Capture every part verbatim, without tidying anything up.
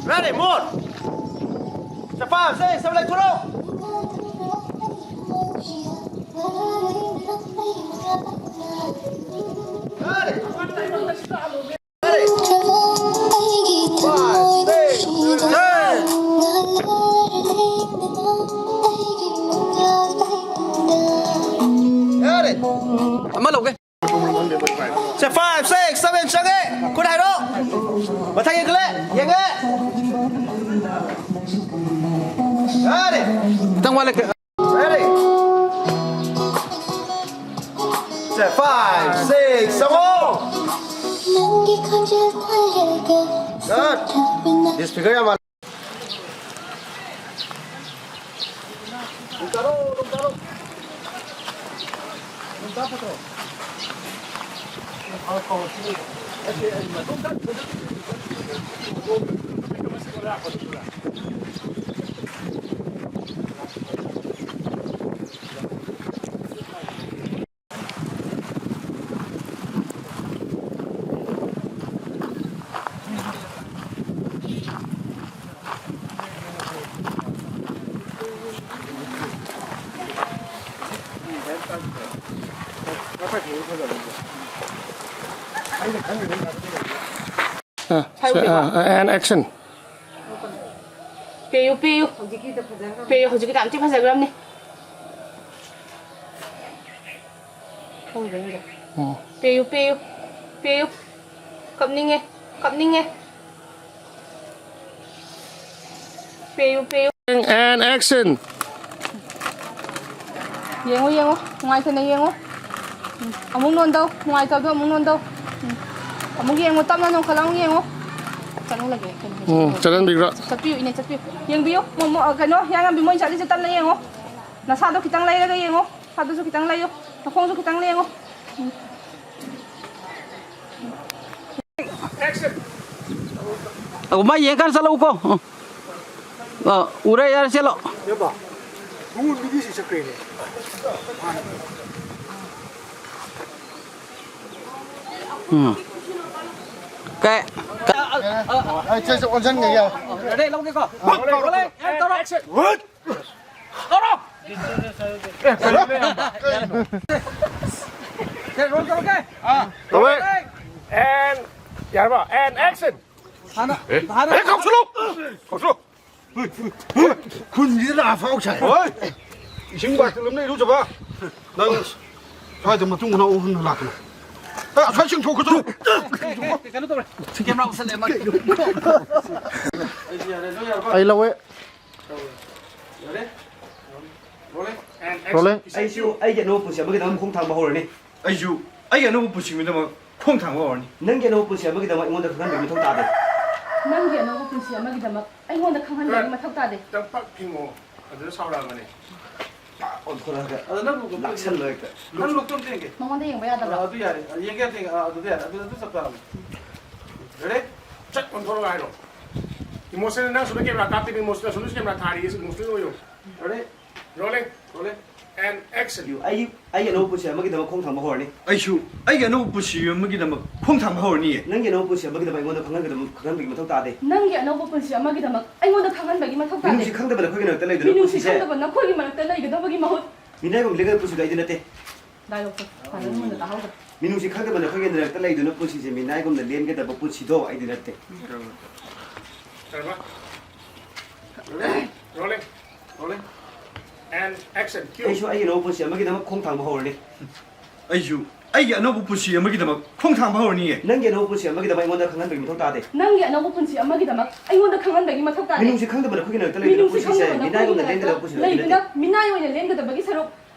Ready, move. Five, six, seven, eight, turn. Ready. Ready. Five, six, seven. Ready. ꯑꯃ ꯂꯧꯒꯦ꯫ ꯁꯦ, five, six, seven, ꯆꯪꯉꯦ꯫ ꯈꯨꯠ ꯍꯥꯏꯔꯣ꯫ ꯃꯊꯪ ꯌꯦꯡꯈꯠꯂꯦ꯫ ꯌꯦꯡꯉꯦ꯫ Ready. ꯈꯤꯇꯪ ꯋꯥꯠꯂꯦ꯫ Ready. ꯁꯦ, five, six, ꯆꯪꯉꯣ꯫ Good. Disfigure ꯌꯥꯝ ꯃꯥꯜꯂꯦ꯫ ꯑ, ꯑ, and action. ꯄꯦꯌꯨ, ꯄꯦꯌꯨ꯫ ꯄꯦꯌꯨ, ꯍꯧꯖꯤꯛꯀꯤꯗꯣ ꯌꯥꯝ ꯊꯤ ꯐꯖꯈ꯭ꯔꯕꯅꯤ꯫ ꯈꯪꯗꯦ, ꯈꯪꯗꯦ꯫ ꯎꯝ꯫ ꯄꯦꯌꯨ, ꯄꯦꯌꯨ, ꯄꯦꯌꯨ꯫ ꯀꯞꯅꯤꯡꯉꯦ, ꯀꯞꯅꯤꯡꯉꯦ꯫ ꯄꯦꯌꯨ, ꯄꯦꯌꯨ꯫ And action. ꯌꯦꯡꯉꯣ, ꯌꯦꯡꯉꯣ, ꯅꯨꯡꯉꯥꯏꯇꯅ ꯌꯦꯡꯉꯣ꯫ ꯎꯝ, ꯑꯃꯨꯛ ꯅꯣꯟꯗꯧ, ꯅꯨꯡꯉꯥꯏꯇꯕꯗꯣ ꯑꯃꯨꯛ ꯅꯣꯟꯗꯧ꯫ ꯎꯝ, ꯑꯃꯨꯛ ꯌꯦꯡꯉꯣ, ꯇꯞꯅ ꯅꯣꯟꯈꯠꯂ ꯑꯃꯨꯛ ꯌꯦꯡꯉꯣ꯫ ꯆꯠꯍꯜꯂꯒꯦ, ꯀꯩꯅꯣ꯫ ꯎꯝ, ꯆꯠꯍꯟꯕꯤꯈ꯭ꯔꯣ꯫ ꯆꯠꯄꯤꯌꯨ, ꯏꯅꯦ, ꯆꯠꯄꯤꯌꯨ꯫ ꯌꯦꯡꯕꯤꯌꯨ, ꯃꯣ-, ꯃꯣ-, ꯀꯩꯅꯣ, ꯍꯤꯌꯥꯡꯒꯝꯕꯤ ꯃꯣꯏꯅ ꯆꯠꯂꯤꯁꯦ ꯇꯞꯅ ꯌꯦꯡꯉꯣ꯫ ꯅꯁꯥꯗꯣ ꯈꯤꯇꯪ ꯂꯩꯔꯒ ꯌꯦꯡꯉꯣ꯫ ꯅꯁꯥꯗꯨꯁꯨ ꯈꯤꯇꯪ ꯂꯩꯌꯨ꯫ ꯅꯈꯣꯡꯁꯨ ꯈꯤꯇꯪ ꯂꯦꯡꯉꯣ꯫ ꯎꯝ꯫ ꯑꯧ, ꯃꯥ ꯌꯦꯡꯀꯥꯟꯗ ꯆꯠꯂꯛꯎꯀꯣ꯫ ꯎꯝ꯫ ꯑ, ꯎꯔꯦ, ꯌꯥꯔꯦ, ꯆꯦꯜꯂꯣ꯫ ꯏꯌꯥꯝꯕ, ꯃꯉꯣꯟ ꯃꯤꯗꯤꯁꯤ ꯆꯠꯈ꯭ꯔꯦꯅꯦ꯫ ꯎꯝ꯫ ꯀꯩ, ꯀꯩ, ꯑꯩ ꯁꯦ, ꯁꯦ ꯑꯣꯟꯁꯤꯟꯒꯦ, ꯌꯥꯔꯦ꯫ ꯑꯣ, ꯔꯦꯗꯤ, ꯂꯧꯒꯦꯀꯣ꯫ ꯔꯣꯂꯤꯡ, ꯑꯦꯟ ꯇꯧꯔꯣ꯫ ꯇꯧꯔꯣ꯫ ꯁꯦ, ꯔꯣꯜ ꯇꯧꯔꯒꯦ꯫ ꯇꯧꯋꯦ꯫ ꯔꯣꯂꯤꯡ꯫ ꯑꯦꯟ, ꯌꯥꯔꯕꯣ? And action. ꯍꯥꯟꯅ, ꯍꯥꯟꯅ꯫ ꯑꯦ, ꯀꯥꯎꯁꯜꯂꯣ! ꯀꯥꯎꯁꯜꯂꯣ! ꯈꯨꯟꯁꯤꯗ ꯂꯥꯛꯑ ꯐꯥꯎ ꯁꯥꯏ꯫ ꯍꯣꯏ! ꯏꯁꯤꯡ ꯕꯥꯇꯤꯜ ꯑꯃꯅ ꯏꯔꯨꯖꯕ꯫ ꯅꯪ ꯁ꯭ꯋꯥꯏꯗ ꯃꯇꯨꯡ ꯃꯅꯥꯎ ꯑꯣꯟꯍꯟꯅ ꯂꯥꯛꯀꯅꯨ꯫ ꯑꯦ, ꯑꯁ꯭ꯋꯥꯏ ꯆꯤꯡꯊꯣꯛꯀꯗ꯭ꯔꯣ? ꯑꯦ, ꯑꯦ, ꯀꯩꯅꯣ ꯇꯧꯔꯦ꯫ ꯀꯦꯃꯦꯔꯥ ꯎꯁꯜꯂꯛꯑꯦ ꯃꯥꯒꯤ꯫ ꯑꯩ ꯂꯧꯋꯦ꯫ ꯔꯣꯂꯤꯡ꯫ And action. ꯔꯣꯂꯤꯡ꯫ ꯑꯩꯁꯨ ꯑꯩꯒꯤ ꯑꯅꯧꯕ ꯄꯨꯟꯁꯤ ꯑꯃꯒꯤꯗꯃꯛ ꯈꯣꯡ ꯊꯥꯡꯕ ꯍꯧꯔꯅꯤ꯫ ꯑꯩꯁꯨ ꯑꯩꯒꯤ ꯑꯅꯧꯕ ꯄꯨꯟꯁꯤꯒꯤꯗꯃꯛ ꯈꯣꯡ ꯊꯥꯡꯕ ꯍꯧꯔꯅꯤ꯫ ꯅꯪꯒꯤ ꯑꯅꯧꯕ ꯄꯨꯟꯁꯤ ꯑꯃꯒꯤꯗꯃꯛ ꯑꯩꯉꯣꯟꯗ ꯈꯪꯍꯟꯕꯒꯤ ꯃꯊꯧ ꯇꯥꯗꯦ꯫ ꯅꯪꯒꯤ ꯑꯅꯧꯕ ꯄꯨꯟꯁꯤ ꯑꯃꯒꯤꯗꯃꯛ ꯑꯩꯉꯣꯟꯗ ꯈꯪꯍꯟꯕꯒꯤ ꯃꯊꯧ ꯇꯥꯗꯦ꯫ ꯇꯝꯄꯥꯛ ꯐꯤꯡꯉꯣ꯫ ꯑꯗꯨꯗ ꯁꯥꯎꯔꯛꯑꯝꯕꯅꯦ꯫ ꯑꯣꯟꯊꯣꯔꯛꯑꯒ ꯑꯗ ꯅꯪ ꯂꯨꯛꯇꯣ ꯂꯥꯛꯁꯜꯂꯣ ꯍꯦꯛꯇ꯫ ꯅꯪ ꯂꯨꯛꯇꯣ ꯑꯝꯇ ꯌꯦꯡꯒꯦ꯫ ꯃꯉꯣꯟꯗ ꯌꯦꯡꯕ ꯌꯥꯗꯕ꯭ꯔꯥ? ꯑ, ꯑꯗꯨ ꯌꯥꯔꯦ꯫ ꯑ, ꯌꯦꯡꯒꯦ, ꯌꯦꯡꯒꯦ꯫ ꯑ, ꯑꯗꯨꯗꯤ ꯌꯥꯔꯦ꯫ ꯑꯗꯨ, ꯑꯗꯨ ꯆꯞ ꯆꯥꯔꯕꯅꯦ꯫ ꯔꯦꯗꯤ? ꯆꯠ ꯑꯣꯟꯊꯣꯔꯛꯑꯣ ꯍꯥꯏꯔꯣ꯫ ꯏꯃꯣꯁꯅꯦꯜ, ꯅꯪ ꯁꯣꯝꯗ ꯀꯦꯃꯦꯔꯥ ꯀꯥꯞꯇꯦ, ꯏꯃꯣꯁꯅꯦꯜ, ꯁꯣꯝꯗꯁꯨ ꯀꯦꯃꯦꯔꯥ ꯊꯥꯔꯤ, ꯏꯃꯣꯁꯅꯦꯜ ꯑꯣꯏꯌꯣ꯫ Ready? Rolling. Rolling. And action. ꯑꯩ, ꯑꯩꯒꯤ ꯑꯅꯧꯕ ꯄꯨꯟꯁꯤ ꯑꯃꯒꯤꯗꯃꯛ ꯈꯣꯡ ꯊꯥꯡꯕ ꯍꯧꯔꯅꯤ꯫ ꯑꯩꯁꯨ ꯑꯩꯒꯤ ꯑꯅꯧꯕ ꯄꯨꯟꯁꯤ ꯑꯃꯒꯤꯗꯃꯛ ꯈꯣꯡ ꯊꯥꯡꯕ ꯍꯧꯔꯅꯤꯌꯦ꯫ ꯅꯪꯒꯤ ꯑꯅꯧꯕ ꯄꯨꯟꯁꯤ ꯑꯃꯒꯤꯗꯃꯛ ꯑꯩꯉꯣꯟꯗ ꯈꯪꯍꯟꯒꯗꯕ, ꯈꯪꯍꯟꯕꯒꯤ ꯃꯊꯧ ꯇꯥꯗꯦ꯫ ꯅꯪꯒꯤ ꯑꯅꯧꯕ ꯄꯨꯟꯁꯤ ꯑꯃꯒꯤꯗꯃꯛ ꯑꯩꯉꯣꯟꯗ ꯈꯪꯍꯟꯕꯒꯤ ꯃꯊꯧ ꯇꯥꯗꯦ꯫ ꯃꯤꯅꯨꯡꯁꯤ ꯈꯪꯗꯕ ꯅꯈꯣꯏꯒꯤ ꯅꯥꯛꯇ ꯂꯩꯗꯨꯅ ꯃꯤꯅꯨꯡꯁꯤ ꯄꯨꯟꯁꯤꯁꯦ ꯈꯪꯗꯕ ꯅꯈꯣꯏꯒꯤ ꯃꯔꯛꯇ ꯂꯩꯒꯗꯕꯒꯤ ꯃꯍꯨꯠ꯫ ꯃꯤꯅꯥꯏꯒꯨꯝ ꯂꯦꯡꯒꯗꯕ ꯄꯨꯟꯁꯤꯗꯣ ꯑꯩꯗꯤ ꯅꯠꯇꯦ꯫ ꯗꯥꯏꯂꯣꯛꯇꯣ ꯐꯖꯅ ꯃꯨꯟꯅ ꯇꯥꯍꯧꯗ꯭ꯔꯦ꯫ ꯃꯤꯅꯨꯡꯁꯤ ꯈꯪꯗꯕ ꯅꯈꯣꯏꯒꯤ ꯅꯥꯛꯇ ꯂꯩꯗꯨꯅ ꯄꯨꯟꯁꯤꯁꯦ ꯃꯤꯅꯥꯏꯒꯨꯝꯅ ꯂꯦꯟꯒꯗꯕ ꯄꯨꯟꯁꯤꯗꯣ ꯑꯩꯗꯤ ꯅꯠꯇꯦ꯫ ꯀꯔꯝꯕ? Rolling. Rolling. And action. Cue. ꯑꯩꯁꯨ ꯑꯩꯒꯤ ꯑꯅꯧꯕ ꯄꯨꯟꯁꯤ ꯑꯃꯒꯤꯗꯃꯛ ꯈꯣꯡ ꯊꯥꯡꯕ ꯍꯧꯔꯅꯤ꯫ ꯑꯩꯁꯨ ꯑꯩꯒꯤ ꯑꯅꯧꯕ ꯄꯨꯟꯁꯤ ꯑꯃꯒꯤꯗꯃꯛ ꯈꯣꯡ ꯊꯥꯡꯕ ꯍꯧꯔꯅꯤꯌꯦ꯫ ꯅꯪꯒꯤ ꯑꯅꯧꯕ ꯄꯨꯟꯁꯤ ꯑꯃꯒꯤꯗꯃꯛ ꯑꯩꯉꯣꯟꯗ ꯈꯪꯍꯟꯕꯒꯤ ꯃꯊꯧ ꯇꯥꯗꯦ꯫ ꯅꯪꯒꯤ ꯑꯅꯧꯕ ꯄꯨꯟꯁꯤ ꯑꯃꯒꯤꯗꯃꯛ ꯑꯩꯉꯣꯟꯗ ꯈꯪꯍꯟꯕꯒꯤ ꯃꯊꯧ ꯇꯥꯗꯦ꯫ ꯃꯤꯅꯨꯡꯁꯤ ꯈꯪꯗꯕ ꯅꯈꯣꯏꯒꯤ ꯅꯥꯛꯇ ꯂꯩꯗꯨꯅ ꯃꯤꯅꯨꯡꯁꯤ ꯄꯨꯟꯁꯤꯁꯦ ꯈꯪꯗꯕ ꯅꯈꯣꯏꯒꯤ ꯃꯤꯅꯥꯏꯒꯨꯝꯅ ꯅꯥꯛꯇ ꯂꯦꯟꯒꯗꯕ ꯄꯨꯟꯁꯤꯗꯣ ꯑꯩꯗꯤ ꯂꯩꯗꯨꯅ ꯅꯠꯇꯦ꯫ ꯃꯤꯅꯥꯏ ꯑꯣꯏꯅ ꯂꯦꯟꯒꯗꯕꯒꯤ ꯁꯔꯨꯛ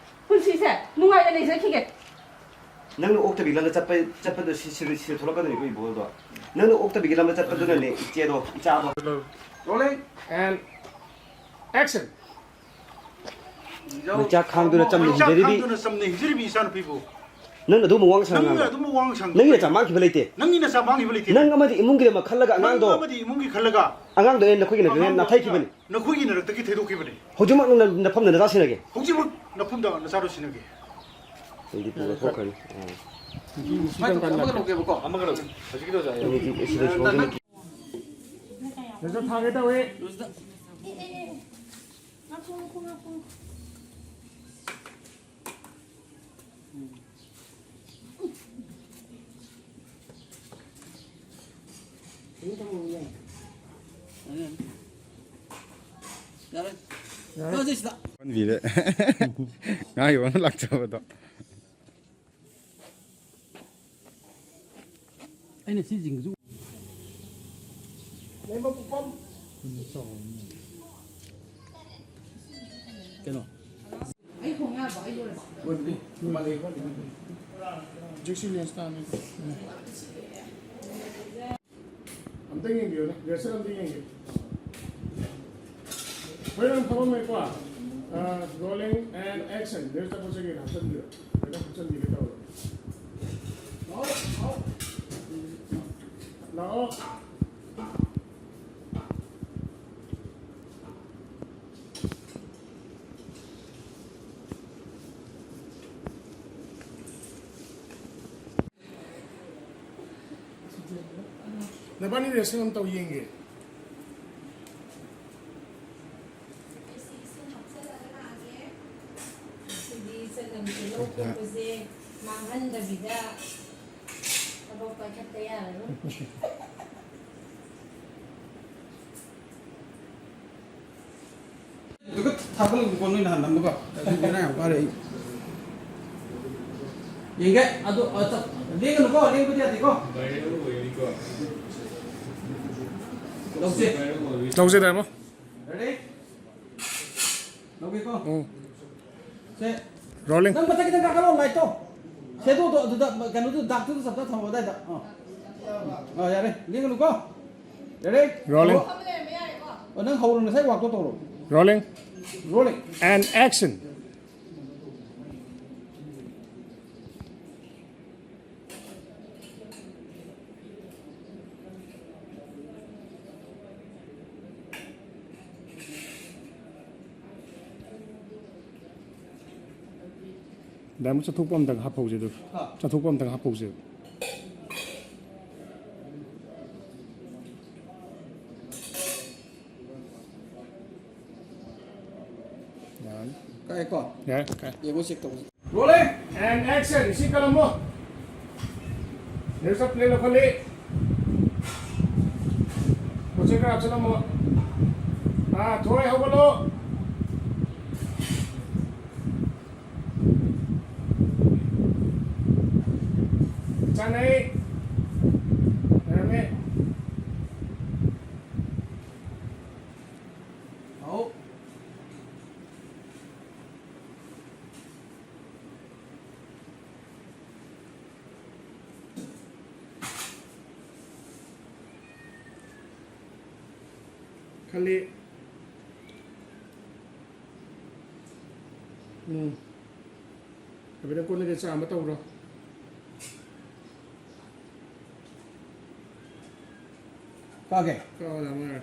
ꯄꯨꯟꯁꯤꯁꯦ ꯅꯨꯡꯉꯥꯏꯅ ꯂꯩꯖꯈꯤꯒꯦ꯫ ꯅꯪꯅ ꯑꯣꯛꯇꯕꯤ ꯂꯝꯗ ꯆꯠꯄ, ꯆꯠꯄꯗꯣ ꯁꯤ, ꯁꯤ, ꯁꯤꯗ ꯊꯣꯛꯂꯛꯀꯗꯣꯏꯅꯤꯀꯣ, ꯏꯕꯣꯗꯣ꯫ ꯅꯪꯅ ꯑꯣꯛꯇꯕꯤꯒꯤ ꯂꯝꯗ ꯆꯠꯄꯗꯨꯅꯅꯦ, ꯏꯆꯦꯗꯣ, ꯏꯆꯥꯗꯣ꯫ ꯔꯣꯂꯤꯡ꯫ And action. ꯃꯩꯆꯥꯛ ꯈꯥꯡꯗꯨꯅ ꯆꯝꯅ ꯃꯩꯆꯥꯛ ꯍꯤꯡꯖꯔꯤꯕꯤ꯫ ꯈꯥꯡꯗꯨꯅ ꯆꯝꯅ ꯍꯤꯡꯖꯔꯤꯕꯤ ꯏꯆꯥꯅꯨꯄꯤꯕꯨ꯫ ꯅꯪꯅ ꯑꯗꯨꯒꯨꯝꯕ ꯋꯥꯉꯥꯡ ꯁꯉꯥꯡ ꯅꯪꯅ ꯉꯥꯡꯕ꯫ ꯑꯗꯨꯒꯨꯝꯕ ꯋꯥꯉꯥꯡ ꯁꯉꯥꯡ ꯅꯪꯒꯤ ꯅꯆꯥ ꯃꯥꯡꯈꯤꯕ ꯂꯩꯇꯦ꯫ ꯅꯪꯒꯤ ꯅꯆꯥ ꯃꯥꯡꯈꯤꯕ ꯂꯩꯇꯦ꯫ ꯅꯪ ꯑꯃꯗꯤ ꯏꯃꯨꯡꯒꯤꯗꯃꯛ ꯈꯜꯂꯒ ꯅꯪ ꯑꯉꯥꯡꯗꯣ ꯑꯃꯗꯤ ꯏꯃꯨꯡꯒꯤ ꯈꯜꯂꯒ ꯑꯉꯥꯡꯗꯣ ꯑꯩꯅ ꯅꯈꯣꯏꯒꯤ ꯅꯥꯛꯇ ꯑꯉꯥꯡꯗꯣ ꯅꯥꯊꯩꯈꯤꯕꯅꯤ꯫ ꯅꯈꯣꯏꯒꯤ ꯅꯥꯛꯇꯒꯤ ꯊꯩꯗꯣꯛꯈꯤꯕꯅꯤ꯫ ꯍꯧꯖꯤꯛꯃꯛ ꯅꯪꯅ ꯅꯐꯝꯗ ꯅꯆꯥ ꯁꯤꯟꯅꯒꯦ꯫ ꯍꯧꯖꯤꯛꯃꯛ ꯅꯐꯝꯗ ꯅꯆꯥꯗꯣ ꯁꯤꯟꯅꯒꯦ꯫ ꯑꯩꯗꯤ ꯄꯨꯔ ꯊꯣꯛꯈ꯭ꯔꯅꯤ꯫ ꯑꯥ꯫ ꯁꯨꯃꯥꯏꯅ ꯇꯧꯁꯦ, ꯑꯃꯒ ꯂꯧꯒꯦꯕꯀꯣ꯫ ꯑꯃꯒ ꯂꯧꯒꯦ꯫ ꯍꯧꯖꯤꯛꯀꯤꯗꯣ ꯑꯣꯖꯥ ꯌꯥꯏ꯫ ꯑꯩꯗꯤ ꯁꯤꯗ ꯁꯣꯏꯗꯅ ꯅꯪ ꯁꯤꯗ ꯊꯥꯒꯦ ꯇꯧꯋꯦ꯫ ꯌꯥꯔꯦ꯫ ꯌꯥꯔꯦ꯫ ꯇꯧꯁꯤ ꯁꯤꯗ꯫ ꯑꯣꯟꯕꯤꯔꯦ꯫ ꯉꯥꯒꯤ ꯋꯥꯅ ꯂꯥꯛꯆꯕꯗꯣ꯫ ꯑꯩꯅ ꯁꯤꯁꯤꯡꯁꯨ ꯀꯩꯅꯣ? ꯑꯩ ꯈꯣꯡꯌꯥꯕ ꯑꯩ ꯂꯣꯏꯔꯕ? ꯍꯧꯖꯤꯛꯁꯤ ꯂꯦꯟꯁ ꯇꯥꯅꯤ꯫ ꯑꯝꯇ ꯌꯦꯡꯕꯤꯌꯨꯅꯦ, ꯔꯤꯍꯔꯁꯦꯜ ꯑꯝꯇ ꯌꯦꯡꯒꯦ꯫ ꯍꯣꯏ, ꯅꯪ ꯐꯝꯃꯝꯃꯦꯀꯣ꯫ ꯑ, rolling and action꯫ ꯅꯦꯛꯁ ꯆꯠꯄꯁꯤꯒꯤ ꯍꯥꯞꯆꯤꯟꯕꯤꯔꯣ꯫ ꯀꯩꯅꯣ ꯍꯥꯞꯆꯤꯟꯕꯤꯒꯦ ꯇꯧꯔꯣ꯫ ꯂꯥꯛꯑꯣ꯫ ꯅꯕꯥꯅꯤ ꯔꯤꯍꯔꯁꯦꯜ ꯑꯃ ꯇꯧ ꯌꯦꯡꯒꯦ꯫ ꯑꯩꯁꯦ ꯏꯁꯤꯡ ꯍꯥꯞꯆꯤꯜꯂꯒ ꯂꯥꯛꯑꯒꯦ꯫ ꯉꯁꯤꯗꯤ ꯆꯅꯝꯁꯦ ꯂꯧꯊꯣꯛꯄꯁꯦ ꯃꯥꯡꯍꯟꯗꯕꯤꯗ ꯊꯕꯛ ꯄꯥꯏꯈꯠꯇ ꯌꯥꯔꯔꯣꯏ꯫ ꯑꯗꯨꯒ ꯊꯥꯒꯠꯂꯛꯄꯀꯣ, ꯅꯣꯏ ꯅꯍꯥꯟ ꯅꯝꯕꯀꯣ꯫ ꯑꯗꯨ ꯕꯦꯔꯥ ꯌꯥꯝ ꯀꯥꯔꯦ ꯑꯩ꯫ ꯌꯦꯡꯒꯦ꯫ ꯑꯗꯨ, ꯑ, ꯆꯠ-, ꯂꯦꯡꯒꯅꯨꯀꯣ, ꯂꯦꯡꯕꯗꯤ ꯌꯥꯗꯦꯀꯣ꯫ ꯂꯧꯁꯦ꯫ ꯂꯧꯁꯦ, ꯇꯥꯃꯣ꯫ Ready? ꯂꯧꯒꯦꯀꯣ꯫ ꯎꯝ꯫ ꯁꯦ꯫ Rolling꯫ ꯅꯪ ꯃꯊꯛ ꯈꯤꯇꯪ ꯀꯥꯈꯠꯂꯣ, ꯂꯥꯏꯠꯇꯣ꯫ ꯁꯦꯗꯣꯗꯣ ꯑꯗꯨꯗ, ꯀꯩꯅꯣꯗꯨ, ꯗꯥꯛꯇꯨꯗ ꯆꯞ ꯆꯞ ꯊꯝꯃꯣ, ꯑꯗꯥꯏꯗ꯫ ꯑꯥ꯫ ꯑꯥ, ꯌꯥꯔꯦ꯫ ꯂꯦꯡꯒꯅꯨꯀꯣ꯫ Ready? Rolling꯫ ꯍꯧꯔꯣ꯫ ꯑꯣ, ꯅꯪ ꯍꯧꯔꯣ, ꯉꯁꯥꯏ ꯋꯥꯛꯇꯣ ꯇꯧꯔꯣ꯫ Rolling꯫ Rolling꯫ And action꯫ Diamond, ꯆꯠꯊꯣꯛꯄ ꯑꯝꯇꯪ ꯍꯥꯞꯍꯧꯁꯦ ꯑꯗꯨ꯫ ꯍꯥ? ꯆꯠꯊꯣꯛꯄ ꯑꯝꯇꯪ ꯍꯥꯞꯍꯧꯁꯦ꯫ ꯀꯥꯏꯀꯣ? ꯌꯥꯔꯦ, ꯀꯥꯏ꯫ ꯌꯦꯡꯉꯣ, check ꯇꯧꯁꯤ꯫ Rolling and action. ꯏꯁꯤꯡ ꯀꯜꯂꯝꯃꯣ꯫ Next play ꯂꯧꯈꯠꯂꯤ꯫ ꯄꯣꯠꯁꯦ ꯈꯔ ꯍꯥꯞꯆꯤꯜꯂꯝꯃꯣ꯫ ꯑꯥ, ꯊꯣꯏ ꯍꯧꯒꯠꯂꯣ꯫ ꯆꯥꯅꯩ꯫ ꯌꯥꯔꯝꯃꯦ꯫ ꯑꯧ꯫ ꯈꯜꯂꯤ꯫ ꯎꯝ꯫ ꯑꯕꯤꯅ ꯀꯣꯟꯅꯗꯤ ꯆꯥꯝꯕ ꯇꯧꯔꯣ꯫ ꯀꯛꯑꯒꯦ꯫ ꯀꯛꯑꯣ, ꯌꯥꯝ ꯅꯨꯡꯉꯥꯏꯔꯦ꯫